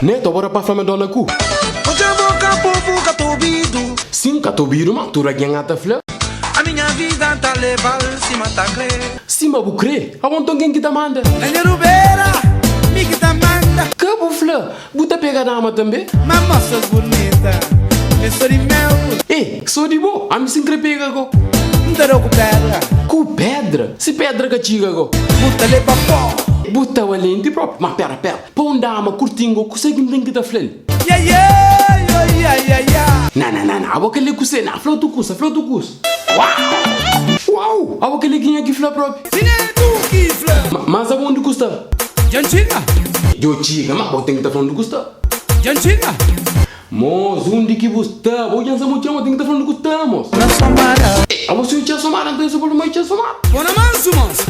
Neto, bora pa fla ma dona ku. Odja boka povu ka ta obidu. Sim, ka ta obidu, ma tudu algen ata fla. A minha vida ta leba-l sima ta kre. Sima bu kre, abo nton ken ki ta manda? Na nha rubera, mi ki ta manda. Ka bu fla, bu ta pega dama tanbe? Ma mosas bunita, é so di meu. Ê, so di bo, ami si N kre pega go. N ta da-u ku pedra. Ku pedra? Si pedra ka txiga go. Bu ta leba pó. Bu ta balenti propi, ma pera, pera. Pa un dama kurtin go, kuse ki N ten ki ta fla-l? Ia ia, io ia ia ia. Na na na na, abo kel-li kuse? Na, fla otu kusa, fla otu kusa. Uau! Uau! Abo kel-li ki nha ki fla propi. Si n'é tu ki fla. Ma, mas abo undi ku sta? Dja N txiga. Dja bu txiga, ma bo ten ki ta fla undi ku sta. Dja N txiga. Mos, undi ki bu sta? Bo dja N sa mo txeu, ma ten ki ta fla undi ku sta, mos. Na Somada. Abo si bu txeu Somada, nton i so pa fla ma i txeu Somada. Pô na mansu, mos.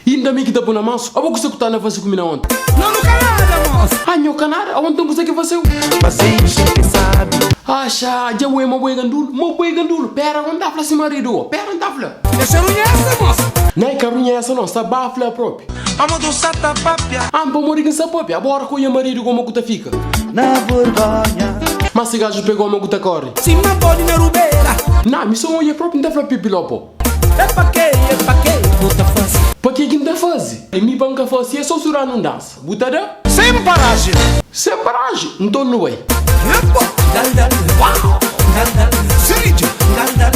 Inda mi ki ta pô na mansu. Abo kuse ku ta na fase ku mi na onti? No, nu ka nada, mos. Ah, nho ka nada? Abo nton kuse ki faseu? Fase-m xinti sabi. Axa, dja bu é ma bu é gandulu? Ma bu é gandulu? Pera, bo N ta fla si maridu bo. Pera, N ta fla. Dexa runhesa, mos. Na é ka runhesa no, sta ba fla propi. Pamodi u sa ta papia. Ah, pamodi ki N sa papia? Abo ora ku nha maridu goma ku ta fika? Na vergonha. Ma si gaju pega oma ku ta kori? Sima bodi na rubera. Na, mi so odja propi N ta fla pipi lopo. É pa ke, é pa ke bu ta faze? Pa ke ki N ta faze? E mi pa N ka fase é so suranu N dansa. Bu ta da? Sem paraji. Sem paraji? Nton nu bai. Epa! Dal dal, uau! Dal dal, Sirija! Dal dal,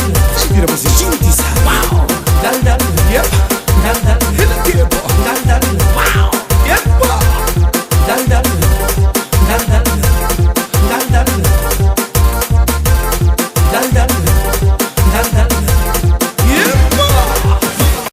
vira pa se xinti sa, uau! Dal dal, epa!